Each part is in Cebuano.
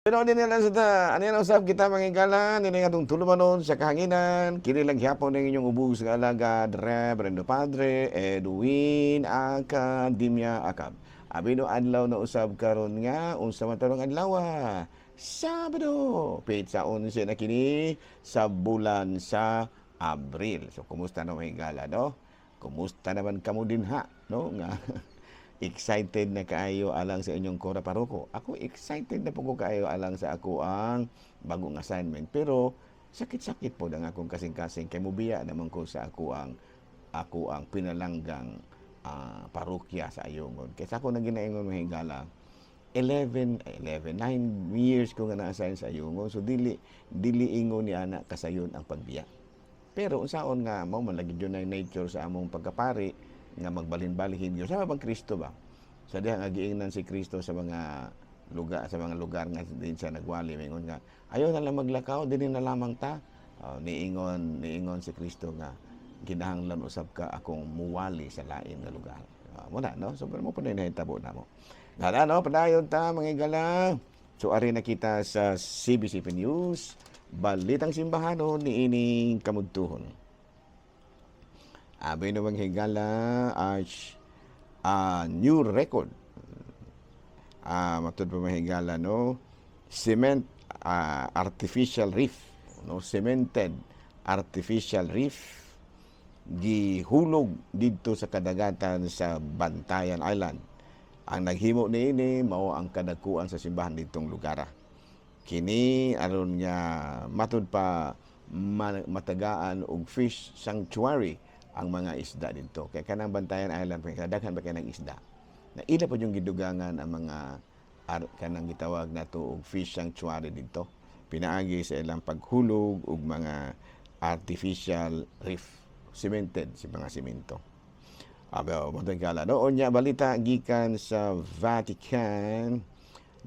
Pero din nila sa ta, ano yan usab kita, mga higala, nila atong tulumanon sa kahanginan, kini lang gyapon ang inyong ubos nga alagad, Reverendo Padre Edwin Academia Acab. Abi no adlaw na usab karon nga unsa man tarong adlaw? Sabado, petsa 11 na kini sa bulan sa Abril. So kumusta na, mga higala, no? Kumusta naman kamo dinha, no? Nga excited na kaayo alang sa inyong Kora Paroko. Ako, excited na po ko kaayo alang sa ako ang bagong assignment. Pero sakit-sakit po ang akong kasing-kasing kay mubiya naman ko sa ako ang pinalanggang parokya sa Ayungon. Kaysa ako nang ginaingon, mga higala, 11, 11, 9 years ko nga na-assign sa Ayungon. So dili dili ingon ni ana kasayon ang pagbiya. Pero unsaon nga mao man lagi jud na nature sa among pagkapari nga magbalhin-balhin yun. Sama bang Kristo ba? Sa diha nga giingnan si Kristo sa mga lugar nga din siya nagwali, mingon nga ayaw na lang maglakaw, dinhi na lamang ta. Niingon si Kristo nga kinahanglan usab ka akong muwali sa lain nga lugar. Muna no. So pero mo pa na nahitabo namo. Nara no, padayon ta, mga higala. So ari na kita sa CBCP News, Balitang Simbahanon niining kamudtuhon. Abi no, mga higala, arch new record. Matud pa, mga higala, no, cement artificial reef, no, cemented artificial reef gihulog didto sa kadagatan sa Bantayan Island. Ang naghimo niini mao ang kadagkuan sa simbahan didtong lugar. Kini aron nga matud pa matagaan og fish sanctuary ang mga isda didto. Kay kanang Bantayan Island kay daghan ba kay nang isda. Na ila pa yung gidugangan ang mga kanang gitawag nato og fish sanctuary didto. Pinaagi sa ilang paghulog og mga artificial reef, cemented si mga simento. Abe, mo kala no, unya balita gikan sa Vatican,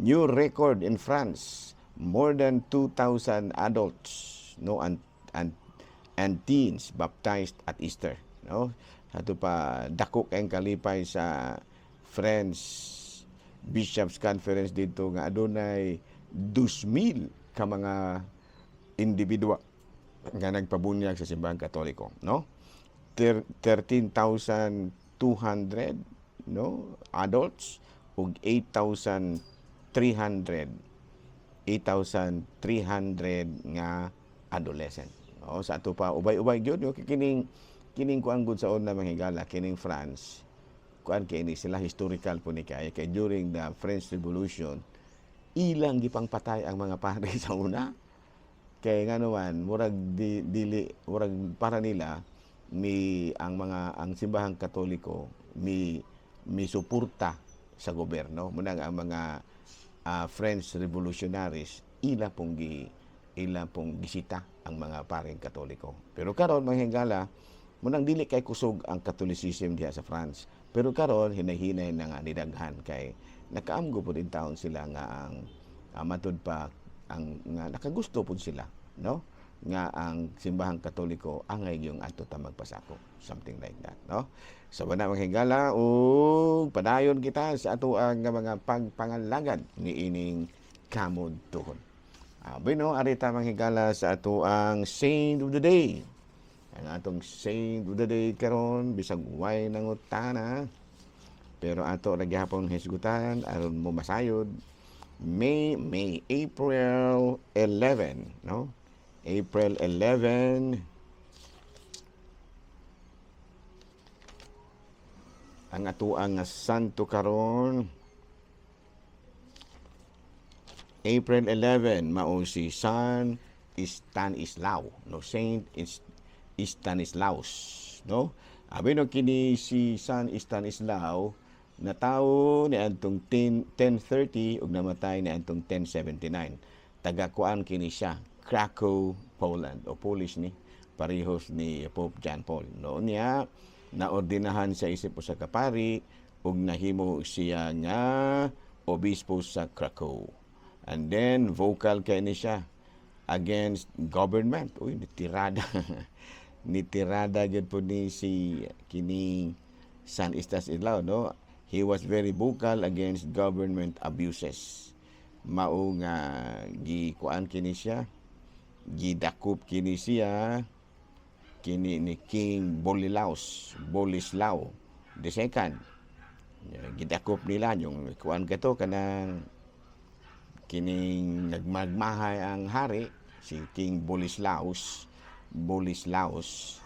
new record in France, more than 2,000 adults, no, and teens baptized at Easter, no? Ato pa dako kayong kalipay sa French Bishops Conference dito nga adunay 2,000 ka mga individual nga nagpabunyag sa Simbahang Katoliko, no? 13,200, no, adults ug 8,300 8,300 nga adolescent. No, sa ato pa ubay-ubay gyud, no, kining kining kuan gud sa una, mga higala, kining France. Kuan kay ni sila, historical po ni kay kay during the French Revolution ilang gipangpatay ang mga pari sa una. Kay nga naman murag di, dili murag para nila mi ang mga ang Simbahang Katoliko mi mi suporta sa gobyerno. Muna ang mga French revolutionaries ila pong gisita ang mga paring Katoliko. Pero karon, mga higala, munang dili kay kusog ang Catholicism diha sa France. Pero karon hinay-hinay na nga nidaghan kay nakaamgo po din taon sila nga ang matud pa ang nga nakagusto pud sila, no, nga ang Simbahang Katoliko angay yung ato ta magpasakop, something like that, no? So wala, mga higala, ug padayon kita sa ato ang mga pagpangalagad niining kamudtuhon. Bueno, ari ta, mga higala, sa ato ang saint of the day. Ang atong saint of the day karon, bisag way nangutana, pero ato ra gihapon hisgutan aron mo masayod. May April 11, no? April 11, ang atoang nga santo karon April 11 mao si San Stanislao, no? Saint Stanislaus, no? Abi no, kini si San Stanislao natawo ni adtong 10, 1030 ug namatay ni adtong 1079. Taga kuan kini siya, Krakow, Poland o Polish ni, parehos ni Pope John Paul, no? Niya naordinahan siya isip usa ka pari ug nahimo siya nga obispo sa Krakow. And then vocal kay ni siya against government. Uy, nitirada. Nitirada gyud po ni si kini San Stanislao, no? He was very vocal against government abuses. Mao nga gikuan kini siya, gidakop kini siya kini ni King Boleslaus, Boleslao the Second. Gidakop nila yung kuan kato kanang kining nagmagmahay ang hari, si King Boleslaus. Boleslaus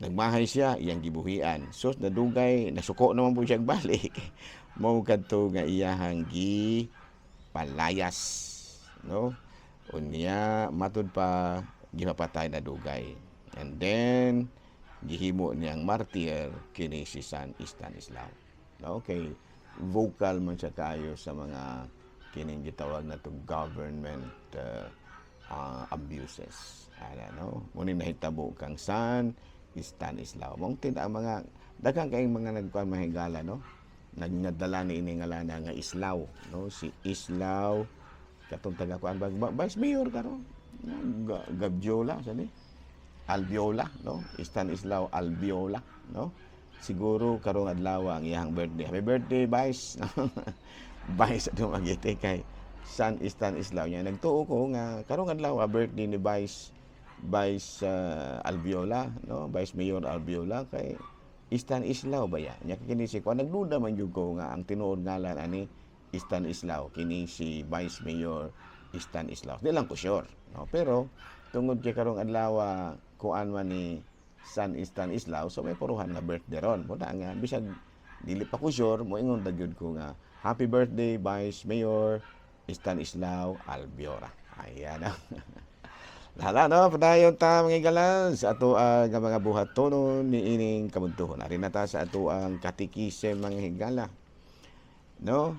nagmahay siya, iyang gibuhian. So nadugay nasuko naman po siya balik, mao kadto nga iyahang gi palayas, no? Unya matud pa gipapatay na dugay, and then gihimo niyang martyr kini si San Stanislaw, no? Kay vocal man siya kaayo sa mga kining gitawag na to government abuses ana, no? Muni nahitabo kang San Stanislaw. Mong tin ang mga daghang kayong mga nagkuan, mahigala, no? Nagnadala ni ini ngalana nga Islaw, no? Si Islaw katong taga kuan ba, vice mayor karon, Gabiola sa ni Albiola, no? Stanislaw Albiola, no? Siguro karong adlaw ang iyang birthday. Happy birthday, Vice. Vice ato magite kay San Stanislaw niya. Nagtuo ko nga karong adlaw birthday ni Vice Albiola, no? Vice Mayor Albiola kay Stanislaw ba ya? Nya kini si kuan, nagduda man jud ko nga ang tinuod ngalan ani Stanislaw kini si Vice Mayor Stanislaw. Di lang ko sure, no? Pero tungod kay karong adlaw kuan man ni San Stanislaw, so may puruhan nga birthday ron. Muna nga bisag dili pa ko sure, moingon ra gyud ko nga happy birthday, Vice Mayor Stanislaw Albiora. Ayan na. Hala, no, padayon ta, mga higala, sa ato ang mga buhatonon ni ining kabuntuhon. Ari na ta sa ato ang katikisem, mga higala. No?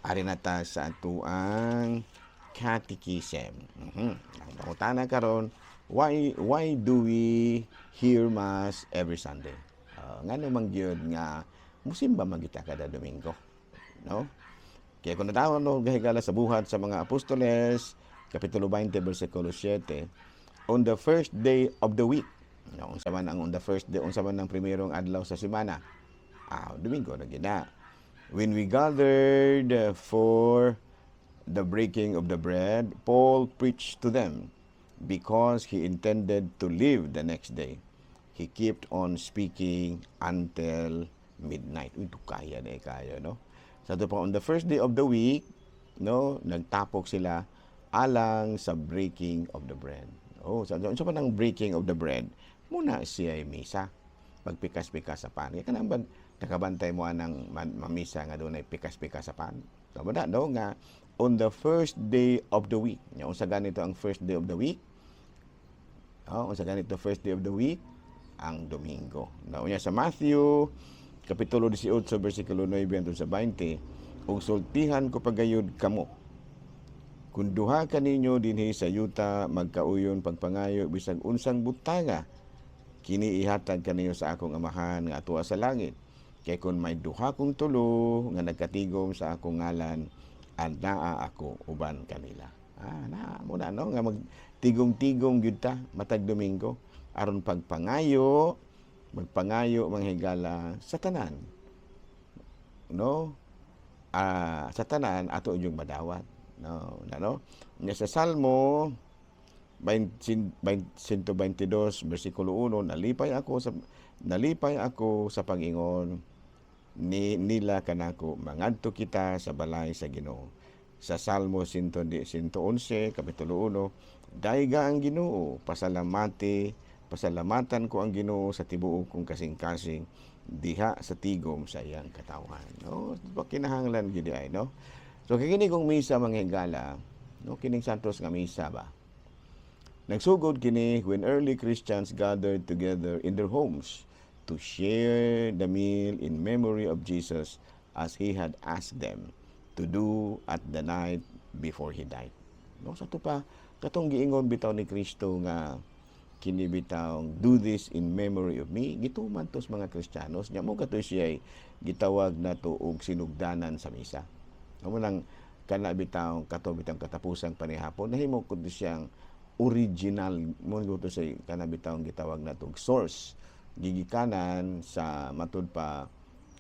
Ari na ta sa ato ang katikisem. Ang pangutana karon, why do we hear Mass every Sunday? Ngano man gyud nga musimba man kita kada Domingo? No? Kaya kung natawag, no, gahigala, sa Buhat sa Mga Apostoles, Kapitulo 20, versikulo 7, on the first day of the week, no, unsa man ang on the first day, unsa man ang primerong adlaw sa semana? Ah, Domingo na gina. When we gathered for the breaking of the bread, Paul preached to them because he intended to leave the next day. He kept on speaking until midnight. Uy, kaya na kaya, no? Sa pa on the first day of the week, no, nagtapok sila alang sa breaking of the bread. Oh, sa so, pa ng breaking of the bread, muna siya ay misa. Pagpikas-pikas sa pan. Kaya kanang bag nakabantay mo anang mamisa nga dunay pikas-pikas sa pan. Tama na, no, nga on the first day of the week. Nya unsa ganito ang first day of the week? Oh, unsa ganito first day of the week? Ang Domingo. No, unya sa Matthew Kapitulo 18 versikulo 9 hangtod sa 20, ug sultihan ko pagayod kamo. Kung duha kaninyo dinhi sa yuta magkauyon pagpangayo bisag unsang butanga, kini ihatag kaniyo sa akong Amahan nga atuwa sa langit. Kay kung may duha kung tulo nga nagkatigom sa akong ngalan, anaa ako uban kanila. Ah, na mo na, no, nga magtigom-tigom gyud ta matag Domingo aron pagpangayo, magpangayo, mga higala, sa tanan, no? Ah, sa tanan ato yung madawat, no? Na, no? Nya sa Salmo 20 122 versikulo 1, nalipay ako sa pangingon ni nila kanako, "Mangadto kita sa balay sa Ginoo." Sa Salmo 111 kapitulo 1, "Dayga ang Ginoo, pasalamatan ko ang Ginoo sa tibuok kong kasing-kasing diha sa tigom sa iyang katawhan," no? Kinahanglan gid ay, no? So kini kong misa, mga higala, no, kining Santos nga misa ba, nagsugod kini when early Christians gathered together in their homes to share the meal in memory of Jesus, as he had asked them to do at the night before he died. No, sa to pa katong giingon bitaw ni Kristo nga kini bitaw, "Do this in memory of me," gituman tos mga Kristiyanos. Nya mo katoy siya gitawag nato og sinugdanan sa misa. Amo nang kana bitaw kato bitang katapusang panihapon, nahimo kuno siyang original mo to sa kana bitaw gitawag nato og source gigikanan sa matud pa.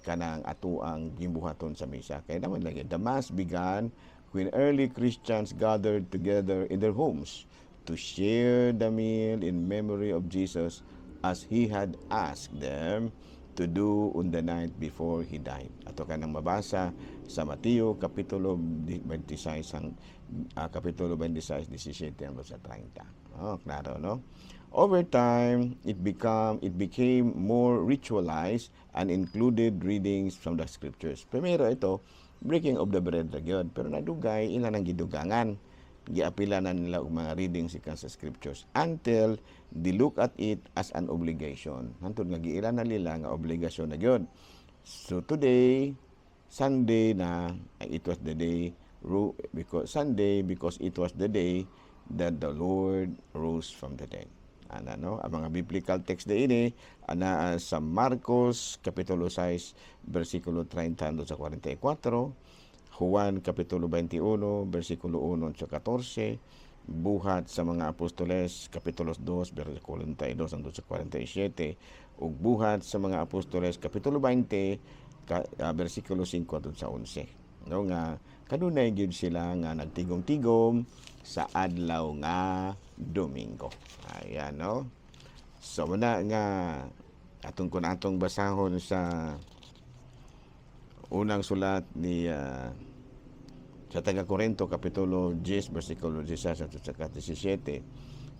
Kanang atuang gimbuhaton sa misa. Kaya naman lagi, the Mass began when early Christians gathered together in their homes to share the meal in memory of Jesus, as he had asked them to do on the night before he died. Ato kanang mabasa sa Mateo kapitulo 26 ang kapitulo 26, 17 hanggang sa 30. Oh, klaro, no? Over time, it became more ritualized and included readings from the scriptures. Primero ito, breaking of the bread ra gyud, pero nadugay ila nang gidugangan. Giapila na nila og mga readings ikan sa scriptures until they look at it as an obligation. Hantod nga giila na nila nga obligasyon na gyud. So today, Sunday na, it was the day because Sunday, because it was the day that the Lord rose from the dead. Ana, no, ang mga biblical text ini ana sa Marcos kapitulo 6 bersikulo 30 sa 44, Juan kapitulo 21 bersikulo 1 sa 14, Buhat sa mga Apostoles kapitulo 2 bersikulo 42 hangtod sa 47, ug Buhat sa mga Apostoles kapitulo 20 bersikulo 5 hangtod sa 11. No, nga kanunay gyud sila nga nagtigom-tigom sa adlaw nga Domingo. Ayan, no. So muna nga atong kun atong basahon sa unang sulat ni sa taga Korinto kapitulo 10 bersikulo 16 at saka 17.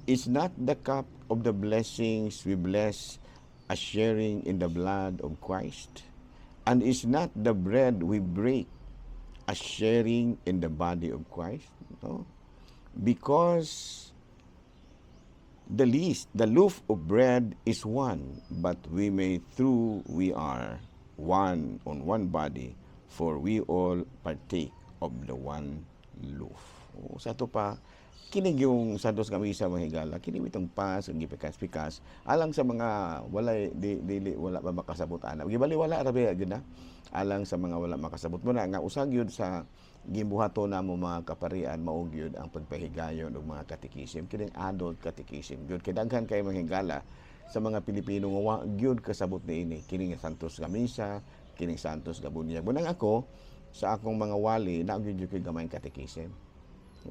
Is not the cup of the blessings we bless a sharing in the blood of Christ? And is not the bread we break a sharing in the body of Christ? No, because the least, the loaf of bread is one, but we may through we are one on one body, for we all partake of the one loaf. O, sa ato pa, kini yung Santos nga misa, mga higala, kini itong pas, ang gipikas-pikas, alang sa mga walay, di, dili, wala pa makasabot ana. Gibali wala ra ba gyud na, alang sa mga wala makasabot mo na nga usag yun sa gimbuhaton namo mga kaparian, mao gyud ang pagpahigayon og mga katekisim, kining adult catechism gyud, kay daghan kay mga higala sa mga Pilipino nga wa gyud kasabot niini, kining Santos nga misa, kining Santos nga bunyag. Munang ako sa akong mga wali na gyud kay gamay katekisim,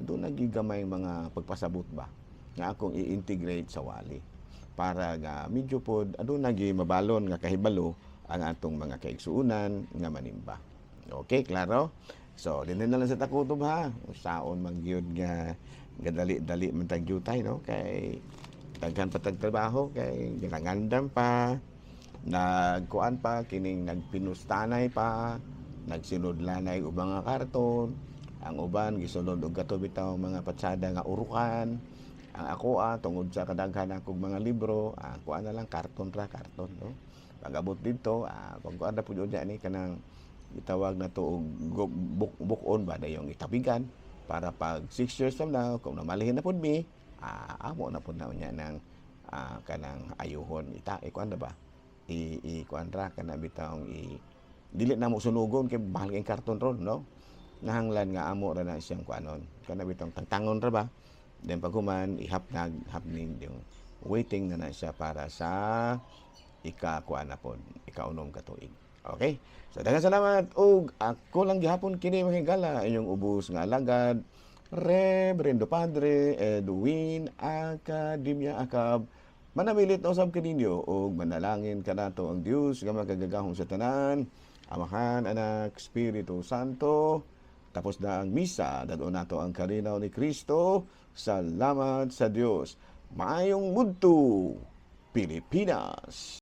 doon gamay mga pagpasabot ba nga akong i-integrate sa wali para nga medyo pod aduna gyud mabalon nga kahibalo ang atong mga kaigsuonan nga manimba. Okay, klaro? So, dinhi na lang sa takutob ha. Saon man gyud nga nga dali-dali man tag jutay, no, kay daghan pa tag trabaho, kay ginangandam pa, nagkuan pa kining nagpinustanay pa, nagsinudlanay og mga karton, ang uban gisulod og kato bitaw mga patsada nga urukan. Ang ako tungod sa kadaghan akong mga libro, kuan na lang, karton ra, karton, no. Pag-abot dito, pag kuan na pud unya ni kanang gitawag na to og buk-on ba, dayong itabigan para pag 6 years from now, kung namalihin na pud mi, amo na pud na unya ng kanang ayuhon ita ikuan na ba, i, i kuan ra kana bitawng i dili na mo sunugon kay mahal kay karton ron, no. Nahanglan nga amo ra na siyang kuanon, kana bitawng tangtangon ra ba, then pag human ihapnag hapning yung waiting na na siya para sa ika kuan na pod, ikaunom ka tuig. Okay, so daghang salamat ug ako lang gihapon kini, mga higala, inyong ubos nga alagad, Reverendo Padre Edwin Academia Acab. Manamilit na usab kaninyo ug manalangin kanato ang Dios nga makagagahom sa tanan, Amahan, Anak, Espiritu Santo. Tapos na ang misa, dad-on nato ang kalinaw ni Kristo. Salamat sa Dios. Maayong mudto, Pilipinas.